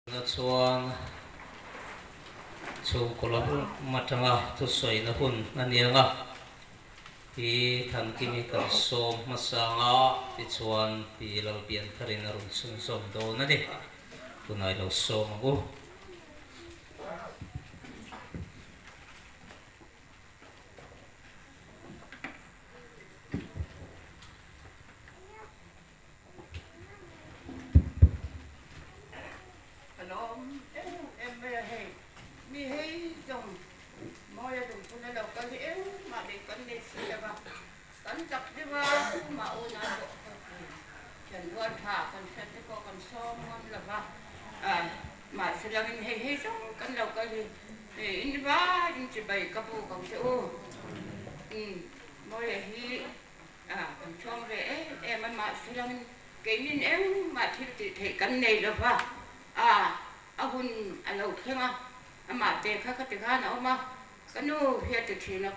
Tunah chuan chhungkaw lam atanga thusawina hun a ni ang a, Pi Thankimi kan sawm hmasa ang a, tichuan Pi Lalpiantharin a rawn chhunzawm dawn a ni. Tunah i lo sawm ang u. Ka lawm em em mai a hei, mi hei zawng mawi a lungphun a lo kal hi engmah leh kan nei si lo va, kan chak deuh a, tumah unau pawh ka ti, thian rual tha kan hriat te pawh kan sawm ngam lo va, mahse langin hei hei zawng kan lo kal hi in vai in chibai ka bu ko che u, mawi a hi. A, kan chhuang ve em em a, mahse langin keinin engmah thil tih theih kan nei lo va, a, a hun a lo thleng a, amah te kha ka ti khan a awm a, ka nu hi a ti thin a,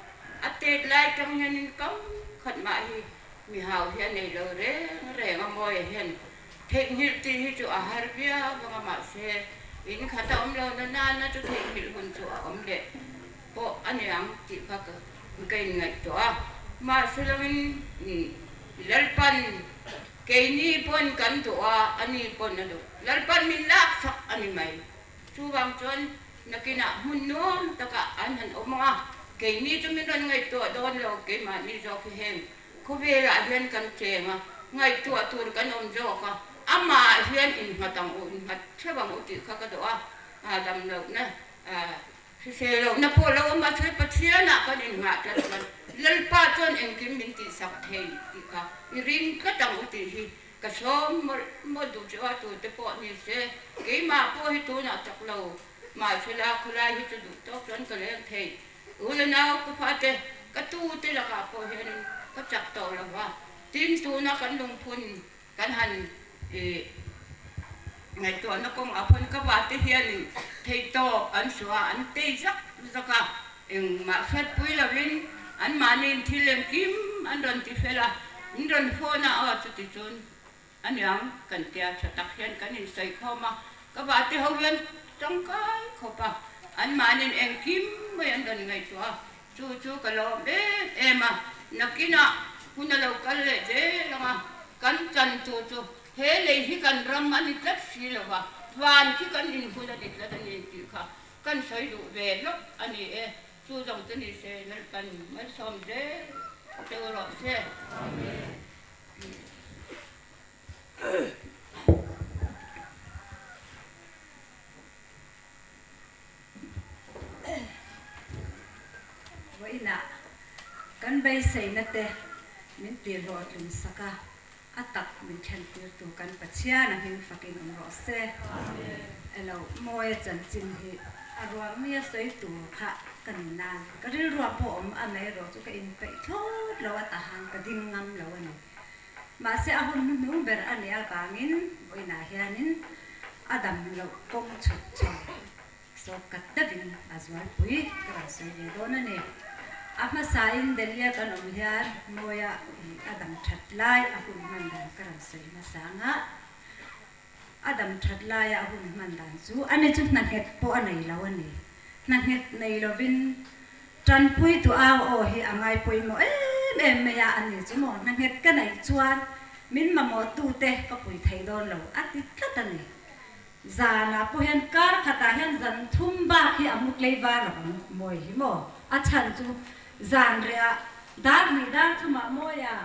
a tet lai tang hianin kam khat mah hi mi hau hi a nei lo reng reng a, Mawia hian theihnghilh tih hi chu a har viau vang a, mahse in khat a awm lo na nana chu theihnghilh hun chu a awm leh pawh a ni ang tih kha ka ka inngaihtuah a, mahse loin Lalpan keini pawn kan duh a, ani pawn a duh. Lalpan min laksak a ni mai. Chuvang chuan nakinah hmun nuam takah an han awm ang a, keini chu min rawn ngaihtuah dawn lo, keimahni zawk hi heng khawvelah hian kan cheng a, ngaihtuah tur kan awm zawk a, amah hian innghat ang u, innghat theuh ang u tih kha ka duh a, dam lohna Hrisel lohna pawh lo awm a, thil Pathianah kan inngah tlat chuan Lalpa chuan engkim min tihsak thei tih kha i ring tlat ang u tih hi ka sawm mawlh mawlh duh chu a, tute pawh ni se keimah pawh hi tunah chak lo mahsela khawlai hi chu duh tawk chuan ka leng thei. U le nau ka fate ka tute lakah pawh hianin ka chak tawh lo va, tin tuna kan lungphun Kan han ngaihtuahna kawngah pawn ka vate hianin theihtawp an suah a, an tei zak zak a, engmah hriatpui lovin anmahniin thil engkim an rawn ti fel a, min rawn phone a, aw chuti chun aniang kan tia tha tak hian kan insawikhawm a, ka vate ho hian tangkai khawp a, anmahniin engkim mai an rawn ngaihtuah a, Chu chu ka lawm em em a, nakinah hun a lo kal leh zel ang a, kan chan tur chu he lei hi kan ram a ni tlat si lo va, van khi kan inhun a ni tlat a ni tih kha kan sawi duh ve lawk a ni e, chu zawng chu ni se Lalpan malsawm zel teu rawh se. Amen. Vawiinah kan beiseina te min tihhlawhtlin sak a, a tak min thlentirtu kan Pathian a hming fakin awm rawh se. Elo Mawia chanchin hi a ruang mi a sawi tur kha ka ni nan ka rilruah pawh awm a mai erawh chu ka inpeih thlawt lo a tahan ka ding ngam lo a ni. Mahse a hun hnuhnung ber a nih avangin vawiinah hianin a dam loh kawng chhut chho sawk kat deuhin a zualpui ka rawn sawi ve dawn a ni. A hmasain Delhi-a kan awm hian Mawia a dam that lai a hun hman dan ka rawn sawi hmasa ang a, a dam that laia a hun hman dan chu ani chu hna nghet pawh a nei lo a ni. Hna nghet nei lovin Tanpuitu au aw hi a ngai pawimawh em em mai a, ani chu maw hna nghet ka neih chuan min mamawhtute ka pui thei dawn lo a ti tlat a ni. Zanah pawh hian kar khatah hian zan thum bak hi a mu tlei var lo ang mawi hi maw? A chhan chu zan rehah dar hnih dar thumah mawi a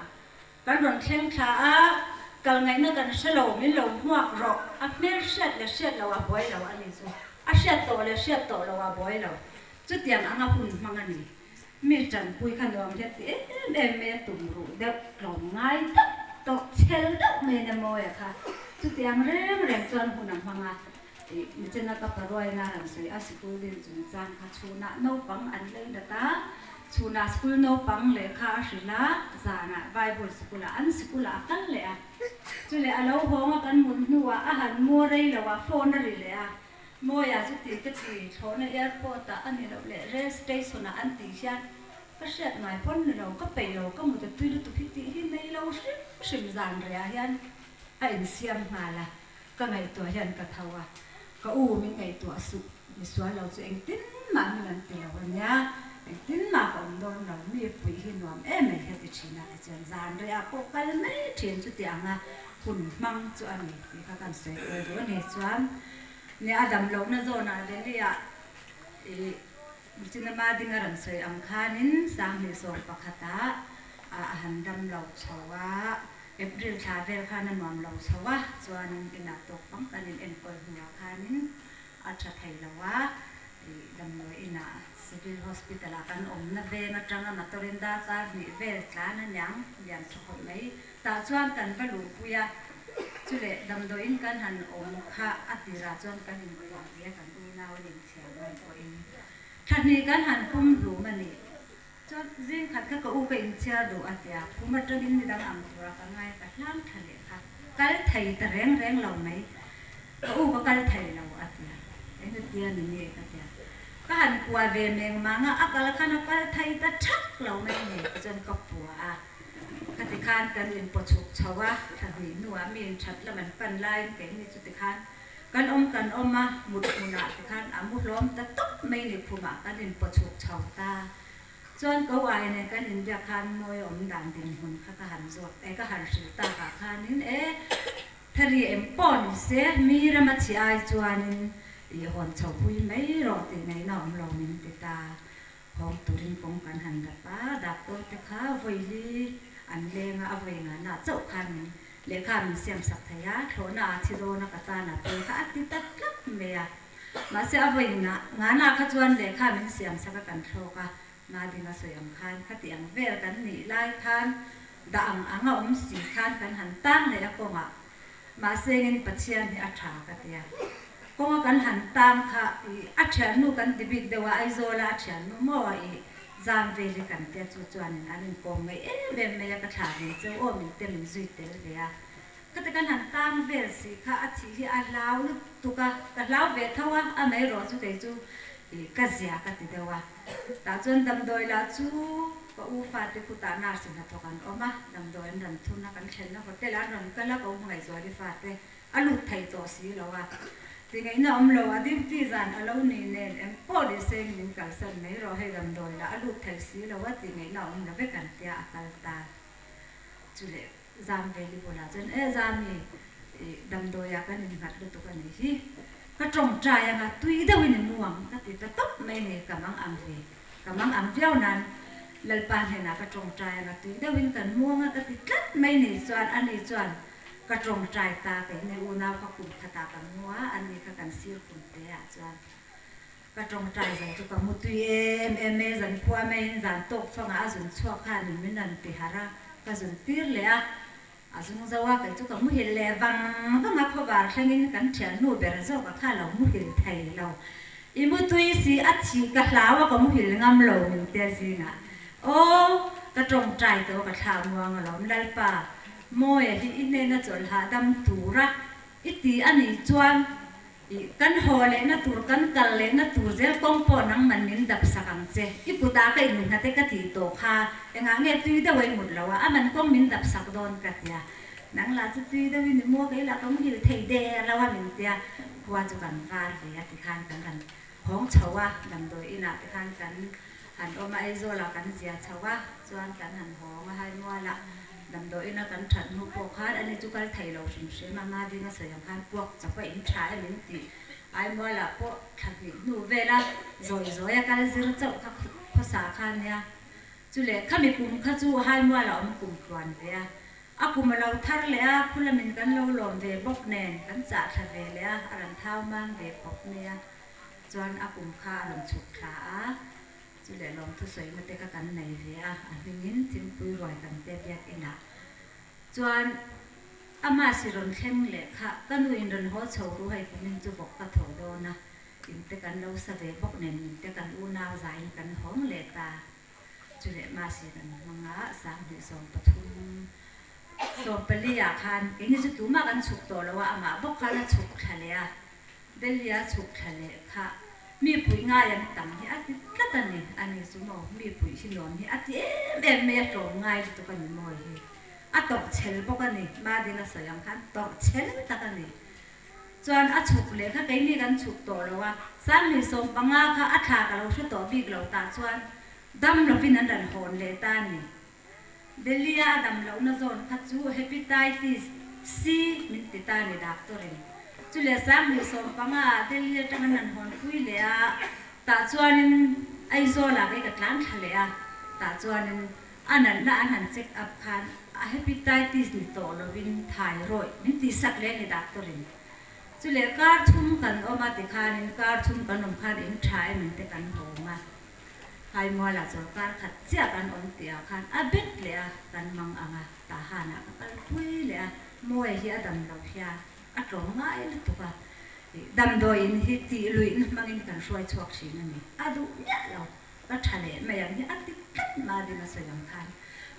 kan rawn thleng thla a, kal ngaihna kan hre lo min lo hmuak rawh a hmel hriat leh hriat loh a buai lo a ni chu a hriat tawh leh hriat tawh loh a buai lo. Chutiang anga hun hmang a ni. Mi tanpui kha nuam hian ti em em mai a tum ruh deuh tlawm ngai deuh tawh chhel deuh mai nia Mawia kha. Chutiang reng reng chuan hun a hmang a, ih Michena ka paruaina rawn sawi a sikul din chungchang kha chhunah naupang an lei dat a, chhunah sikul naupang lehkha a hrilh a, zanah Bible sikulah an sikulah a kal leh a. Chuleh a lo hawng a kan mut hnuah a han mu rei lo a phone a ri leh a, Mawia chu ti ka ti, thlawhna airport ah a ni loh leh rail station ah an tih hian ka hriat ngai pawn ni lo, ka peih lo, ka mut a tui lutuk hi tih hi nei lo hrim hrim zan reh ah hian a insiam nghal a, ka ngaihtuah hian ka tho a. Ka u min ngaihtuah suh, misual lo chu engtin mah min an ti lo a nia, engtin mah ka awm dawn lo, mi puih hi nuam em mai hi a ti thin a, tichuan zan rehah pawh kal mai thin chuti anga hun hmang chu a ni tih kha kan sawi tel duh a ni. Chuan nia a dam lohna zawnah Delhi-ah ih cinema dinga rawn sawi ang khanin 2011ah a han dam lo chho a, April thla vel khan a nuam lo chho a, chuanin inah tawk pang kan in enkawl hnuah khanin a tha thei lo a, ih damdawi inah Civil Hospital ah kan awmna veng atanga motor in darkar hnih vel tlan a niang lian tha khawp mai. Tah chuan kan va luhpui a, chuleh damdawi in kan han awm kha a tirah chuan kan inkuah ve a, kan unau an inthiam reng pawhin thla hnih kan han pum hlum a nih. Chuan zing khat kha ka u ka inchhiar duh a tia, khum atangin nidang ang tura ka ngai ka hlang tha leh kha kal thei ta reng reng lo mai, ka u ka kal thei lo a tia, eng tia ni nge ka tia, ka han kual ve meng mang a, a kal khan a kal thei ta thak lo mai nge tichuan ka pua a, khati khan kan inpaw chhuk chho a, thla hnih hnuah mi inthat lam an pan laiin keini chuti khan kan awm kan awm a, mut hmunah ti khan a mu hlawm ta tawp mai ni khumah kan inpaw chhuk chho ta. Chuan ko ai nen kan inbiak khan mawi awm dan dinhmun kha ka han zawt e, ka han hrilh takah khanin e, Thari em pawh ni se, mi rama chhi ai chuanin i hawn chho pui mai rawh tih ngaihna awm lo min ti ta. Hawng turin kawng kan han dap a, doctor te kha vawili an leng a, a vawi ngana chauh khan min lehkha min siam sak thei a, thlawhna ah thi dawn a ka tan a pawi kha a ti ta tlat mai a. Mahse a vawi ngana kha chuan lehkha min siam sak a kan thlawk a, Mading a sawi ang khan khati ang vel kan nih lai khan dah ang ang a awm si khan kan han tang leh a kawngah mahse engin Pathian hi a tha ka ti a, kawnga kan han tang kha ih a thiannu kan ti bik deuh a Aizawla a thiannu maw ih zam vel hi kan tia chu chuanin an inkawm ngaih em em mai a ka thlah ve cheu aw min te min zui tel ve a. Khati kan han tang vel si kha a thih hi a hlau lutuk a, ka hlau ve tho a, a mai rawh chu kei chu ih ka zia ka ti deuh a. Tah chuan damdawi lah chu ka u fate khutah nurse hnathawk an awm a, damdawi an rawn thun a, kan thlenna hotel ah an rawn kal a, ka u hmangaihzuali fate a lut thei tawh si lo a. Tingaihna awm lo, a duty zan a lo ni nen eng pawh ni se min kalsan mai rawh, hei damdawi lah a lut thei si lo a, tingaihna awm lo vek an tia a kal ta chu le. Zam ve ni bulah chuan, E Zami, i damdawiah kan innghat lutuk a nih hi. Ka tawngtai anga tui deuhin i mu ang ka ti ta tawp mai ni, ka mang ang ve. Ka mang ang viau nan Lalpa hnenah ka tawngtai anga tui deuhin kan mu anga ka ti tlat mai ni chuan ani chuan ka tawngtai ta kei ni unau ka kum khatah kan mu a, ani kha kan sir kum te ah chuan ka tawngtai zo chu ka mu tui em em e, zan khua maiin zan tawk fangah a zun chhuak khanin min rawn ti harh a, ka zun tir leh a, a zung zo a, kei chu ka muhil leh vang vang a, khawvar thlengin kan thiannu ber zawk a kha lo muhil thei lo, i mu tui si a thih ka hlau a ka muhil ngam lo min tia zingah aw ka tawngtai tawh ka thlah muang alawm Lalpa Mawia hi i hnena chawlh hahdam tura i ti a nih chuan Ih, kan haw lehna tur, kan kal lehna tur zel kawng pawh nangman min dap sak ang che. I kutah ka innghat e ka tih tawh kha, engah nge tui deuh a i mut lo a, a man kawng min dap sak dawn ka ti a. Nang lah chu tui deuhin i mu a, kei lah ka muhil thei der lo a min ti a, khua chu kan var ve a tikhan kan han hawng chho a, damdawi inah te khan kan han awm a, Aizawlah kan zia chho a, chuan kan han hawng a, Haimualah Damdawiin a kan that hnu pawh khan ani chu kal thei lo hrim hrim a, Madinga sawi ang khan puak chawp a in tha em in tih Aimualah pawh thla hnih hnu vela zawi zawi a kal zir chauh kha khawsa kha ania. Chu leh khami kum kha chu Haimualah awm kum tluan ve a, a kum a lo thar leh a, khulamin kan lo lawm ve bawk nen kan chah thla ve leh a, a rawn thau mam ve khawp mai a, chuan a kum kha a rawn chhuk thla a. Chu leh lawm thusawina te kha kan nei ve a, a hmingin thingpui ruai kan te biak inah chuan ama si rawn thleng leh kha ka nu in rawn haw chho ru hei kumin chu vawk ka tho dawn a, in te kan lo sa ve bawk nen min te kan unau zaiin kan hawng leh ta. Chu leh ma si kan hmang a, 2013 14 ah khan keini chu tumah kan chhuk tawh lo a, amah bawk khan a chhuk thla leh a, Delhi-a chhuk thla leh kha mi puih ngai an tam hi a ti tlat a ni. A ni chu maw, mi puih hi nuam hi a ti em em mai a, tlawm ngai lutuk a ni mawi hi. A tawrh chhel bawk a ni, Madina sawi ang khan tawrh chhel tak a ni. Chuan a chhuk leh kha keini kan chhuk tawh lo a, 10,015 kha a thla ka lo hre tawh bik lo tah chuan dam lovin an rawn hawn leh ta a ni. Delhi-a a dam lohna zawn kha chu Hepatitis C min ti ta a ni doctor-in. Chu leh 10,015 ah Delhi atang an rawn hawn pui leh a, tah chuanin Aizawl-ah kei ka tlan thla leh a, tah chuanin A natna an han check up khan a hepatitis ni tawh lovin thyroid min tih sak leh a ni doctor-in. Chu leh kar chhum kan awm a tikhanin kar chhum kan awm khan in tha em in te kan hawng a. Haimualah chuan kar khat chiah kan awm tih ah khan a bet leh a kan mang ang a, Tahanah ka kal pui leh a, Mawia hi a dam lo hian a tlawm ngai lutuk a, damdawiin hi tih luihna hmangin kan hruai chhuak thin a ni, a duh miah lo. Ka tha leh mai ang hi a ti tlat Madin a sawi ang khan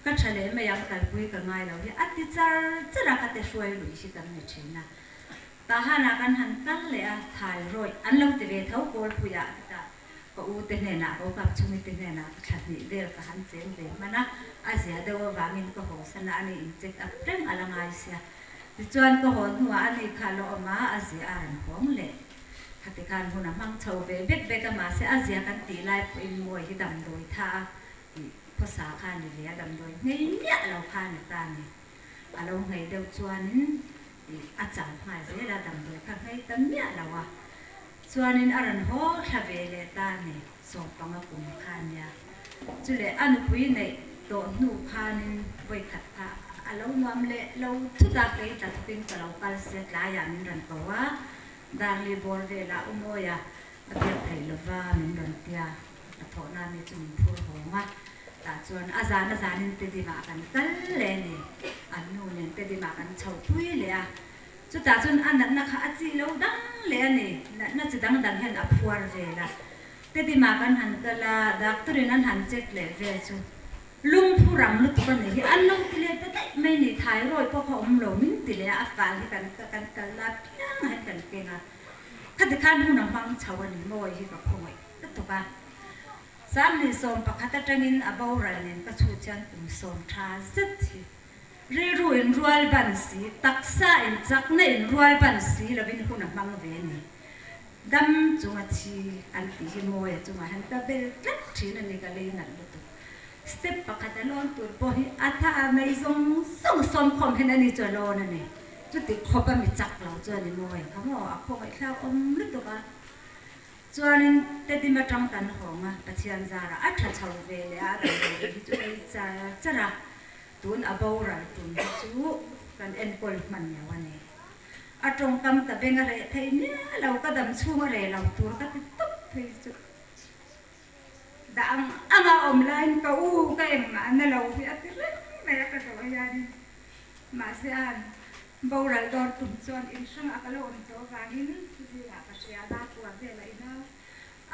ka tha leh mai ang kalpui ka ngai lo hi a ti char char a ka te hruai lui hi kan ni thin a. Tahan ah kan han kal leh a thyroid an lo ti ve tho kawlpui ah chutah ka u te hnenah ka u kap chhungi te hnenah ka thla hnih vel ka han cheng ve hman a a zia deuh avangin ka haw san a ani in check up reng a la ngai sia tichuan ka haw hnuah ani kha a la awm a a zia a rawn hawng leh. Khati khan hun a hmang chho ve bek bek a, mahse a zia kan tih lai pawhin mawi hi damdawi tha a tih khawsa kha a ni ve a, damdawi nghei miah lo kha a ni ta a ni. A lo nghei deuh chuanin ih a chau nghal zel a, damdawi kha nghei ta miah lo a, chuanin a rawn haw thla ve leh ta a ni, sawmpanga kum kha a nia. Chuleh a nupui neih tawh hnu khanin vawikhat kha a lo nuam leh lo thut a, kei tla thawkin ka lo kal sia tlaiah min rawn ko a, Darli bawr velah u Mawia a biak theih lova min rawn tia, a thawhna mi chu min phur hawng a, tah chuan a zan a zanin Tedimah kan kal leh a ni, an nu nen Tedimah kan chho pui leh a, chutah chuan a natna kha a chi lo dang leh a ni, natna chi dang dang hian a phuar vel a, Tedimah kan han kal a, doctor in an han check leh vel chu Lungphu rang lutuk a nih hi, an lo ti leh ta daih mai ni, thyroid pawh kha awm lo min ti leh a, a fal hi kan kan kal la piang hian kan keng a, khati khan hun a hmang chho a ni mawi hi ka khawngaih lutuk a. 2011 atangin a boral nen ka chhut hian kum sawm tha zet hi rilru in rual ban si, taksa in chakna in rual ban si lovin hun a hmang ve a ni. Dam chunga thi an tih hi mawi a chungah hian ka bel tlat thin a ni ka lei nalh lutuk. Step pakhat a lawn tur pawh hi a tha a mei zawng zawng sawm khawm hian ani chu a lawn a ni. Chuti khawp a mi chak lo chu a ni mawi kha maw a khawngaihthlak awm lutuk a. Chuanin Tedim atang kan hawng a, Pathian zarah a tha chho ve leh a, a damdawi hi chu ei char char a, tun a boral tum hi chu kan enkawl hman lo a ni. A tawngkam ka beng a reh thei miah lo, ka dam chhung a reh lo tur ka ti tawp phei chu. Dah ang ang a awm laiin ka u ka engmah na lo hi a ti reng mai a ka zawh hianin. Mahse a han boral dawn tum chuan in hrangah ka lo awm tawh avangin zingah ka hria a, puar velah ina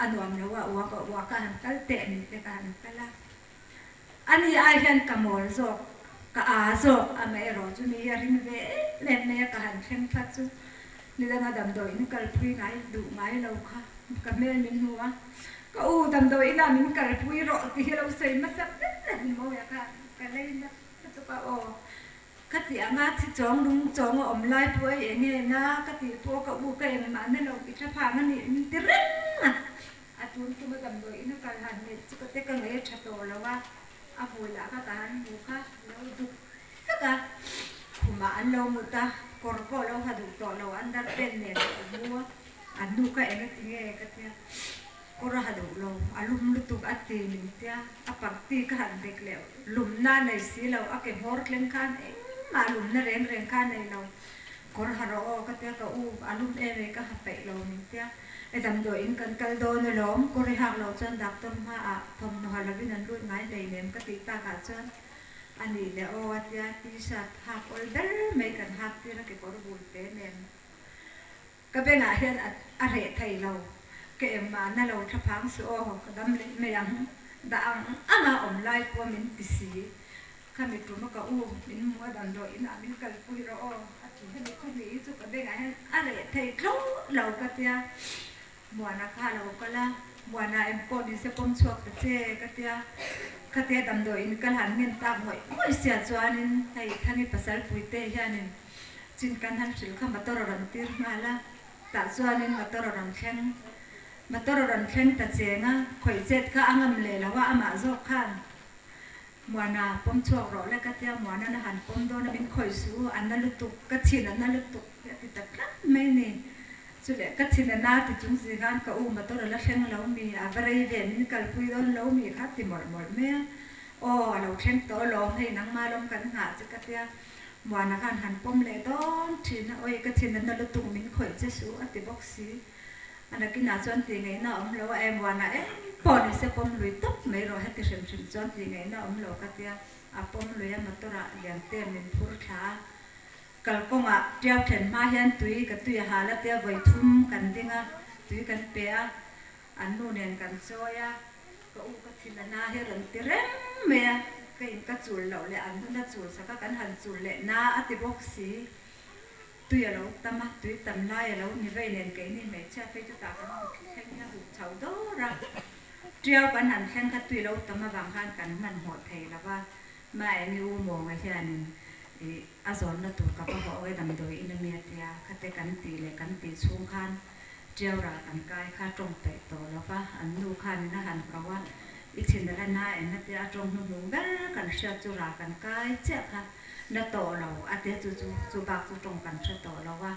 a nuam lo a, uak a uak a han kal teh min te ka han kal a. Ani ai hian ka mawl zawk, ka aa zawk, amaherawh chu mi hi a ring ve em em mai a, ka han thleng phat chu nidanga damdawiin kalpui ngai duh ngai lo kha ka hmel min hmu a, ka u damdawiin ah min kalpui rawh tih hi a lo sawi hmasa ber a ni mawi a kha ka lei nat lutuk a aw ka tih anga thi chawng lung chawng a awm lai pawh ei eng nge na ka tih pawh ka u ka engmah na lo ti tha phang a nih min ti reng a. A tun tum a damdawi in a kal han neih chu ka te ka ngei tha tawh lo a, a hmui lah kha ka han hmu kha lo duk vek a, khumah an lo mut a, kawr pawh lo ha duh tawh lo, under pant nen ka hmu a, an nu kha eng ati nge ka tia, kawr a ha duh lo, a lum lutuk a ti min tia, a pangti ka han bek leh lumna a nei si lo, a ke hmawr thleng khan engmah lumna reng reng kha a nei lo, kawr ha rawh aw ka tia, ka u a lum em e ka ha peih lo min tia. E damdawiin kan kal dawn alawm, kawr i hak loh chuan doctor hmaah thawmhnaw ha lovin an lut ngai hleinem ka tih takah chuan a nih leh aw a tia t-shirt hak awl ber mai kan hak tir a kekawr bul te nen ka bengah hian a reh thei lo ka engmah na lo tha phang suh aw ka dam leh mai ang dah ang ang a awm lai pawh min ti si. Khami tum a ka u min hmu a damdawi inah min kalpui rawh aw a ti hemi khaw hnih hi chu ka bengah hian a reh thei thlawt lo ka tia Muana kha a lo kal a Muana em pawh ni se pawm chhuak ta che ka tia khatia damdawi in kal han ngen tak ngawih ngawih sia chuanin hei Thangi pasal puite hianin chin kan han hrilh kha motor a rawn tir nghal a. Tah chuanin motor a rawn thleng. Motor a rawn thleng ta cheng a, khawih chet kha a ngam leh lo a, amah zawk khan Muana pawm chhuak rawh le ka tia, Muana'n a han pawm dawn a, min khawih suh u, a na lutuk, ka thin a na lutuk hi a ti ta tlat mai ni. Chuleh ka thin a na ti chung si khan ka u motor a la thleng lo mi, a va rei ve min kalpui dawn lo mi kha ti mawlh mawlh mai a. Aw, a lo thleng tawh alawm, hei nangmah lawm kan nghah che ka tia, Muana khan han pawm leh dawn thin a, awi ka thin a na lutuk min khawih che suh a ti bawk si. A nakinah chuan tih ngaihna a awm lo a, e Muana eng pawh ni se pawm lui tawp mai rawh, heti hrim hrim chuan tih ngaihna a awm lo ka tia, a pawm lui a motor ah lian te min phur thla a, kalkawngah tiau then hma hian tui ka tui a hal a tia vawi thum kan ding a, tui kan pe a, an nu nen kan chawi a, ka u ka thin a na hi a rawn ti reng mai a, ka in ka chul loh leh an hun a chul sak a, kan han chul leh na a ti bawk si. Tui a lo tam a, tui tam lai a lo ni vei nen keini hmeichhia phei chu tah kan thleng hi a huh chho dawr a. Tiau kan han thleng kha tui lo tam avang khan kan hmanhmawh thei lo va, Maengi u Mawnga hianin ih a zawnna tur ka va hawh awih damdawi in a mi a tia, khate kan tih leh kan tih chhung khan Tiau ral kan kai kha tawng peih tawh lo va, an nu khanin a han ko a, i thin a la na em a tia a tawng hnuhnung ber kan hriat chu ral kan kai chiah kha. Na tawh lo a tia chu chu chu bak chu tawng kan hre tawh lo a,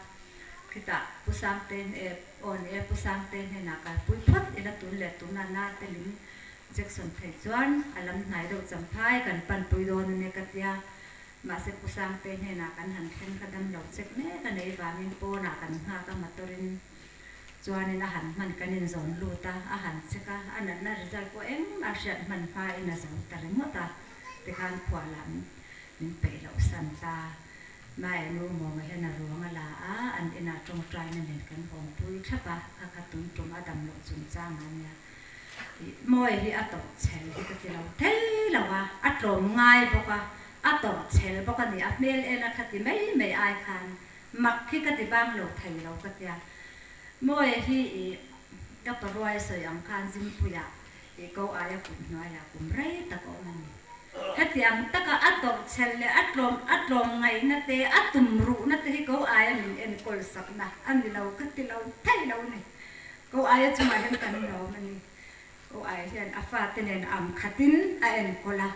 khitah Pu Sangte e aw ni e Pu Sangte hnenah kalpui phawt ila tun leh tuna na telin Jackson thei chuan a lam hnai deuh champhai kan panpui dawn a nia ka tia, mahse Pu Sangte hnenah kan han thleng kha dam lo chek mek a nei vangin pawnah kan nghak a motor in chuanin a han hman kan inzawn lut a, a han check a, a natna result pawh engmah hriat hman hmain a zo ta ringawt a. Tikhan khuah lam min peih loh san ta. Mai nu Mawnga hian a ruang a la a, an inah tawngtaina nen kan hawmpui thlap a, kha kha tun tum a dam loh chungchang a nia. Ih Mawi hi a tawrh chhel hi ka ti lo thei lo a, a tlawm ngai bawk a, a tawrh chhel bawk a ni, a hmel en a kha ti mai mai ai khan mak hi ka ti bang lo thei lo ka tia. Mawi hi ih ka paruai sawi ang khan Zimpuiah Tih ko aia kut hnuaiah kum rei tak a awm a ni. Hetiang taka a tawrhchhel leh a tlawm a tlawmngaihna te, a tumruhna te hi ko aia min enkawl sakna a ni lo, ka ti lo thei lo a ni. Ko aia chungah hian kan lawm a ni. Ko aia hian a fate nen ang khatin a enkawl a,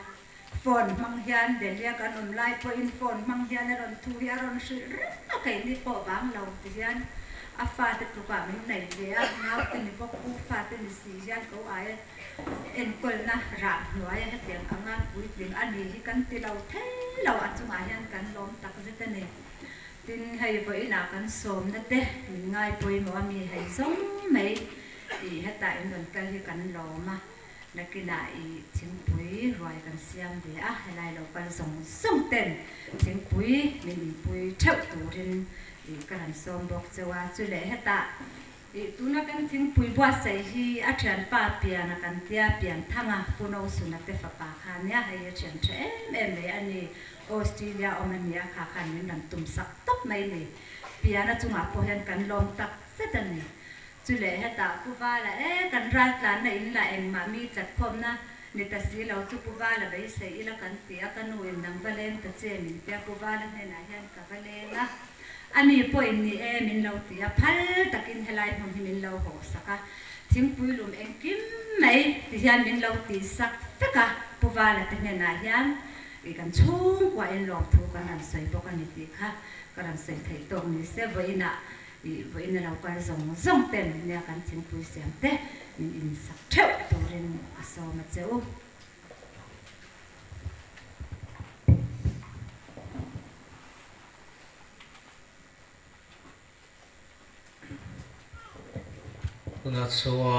phone hmang hian Delhi-a kan awm lai pawhin phone hmang hian a rawn thu hi a rawn hrilh reng a, keini pawh vang lo ti hian a fate tlukah min nei ve a, naute ni bawk u fate ni si hian ko aia enkawlna rah hnuaia hetiang anga puitling a ni hi kan ti lo thei lo, a chungah hian kan lawm tak zet a ni. Tin, hei vawiinah kan sawmna te min ngai pawimawh a mi hei zawng mai tih hetah in rawn kal hi kan lawm a. Nakinah i thingpui ruai kan siam ve a, helai lo kal zawng zawng ten thingpui min inpui theuh turin i ka rawn sawm bawk cheu a. Chu leh hetah i tuna kan thingpui buatsaih hi a thianpa piana kan tia Pianthanga Pu Nosuna te fapa kha nia, hei a thian tha em em mai a ni, Australia awm a nia kha khan min rawn tum sak tawp mai ni. Piana chungah pawh hian kan lawm tak zet a ni. Chu leh hetah Pu Vala e, kan raltlanna in lah engmah mi tlatkhawmna ni ta si lo chu Pu Vala beisei ila kan ti a, ka nu in nang va leng ta che min tia Pu Vala hnenah hian ka va leng a, a ni pawhin ni e min lo ti a, phal takin helai hmun hi min lo haw sak a, thingpui lum engkim mai ti hian min lo ti sak vek a, Pu Vala te hnenah hian i kan chhungkua in lawmthu kan rawn sawi bawk a ni tih kha ka rawn sawi theih tawk ni se vawiinah Ih vawiin a lo kal zawng zawng ten nia kan thingpui siam te min insak theuh turin a sawm a che u. Tunah chuan.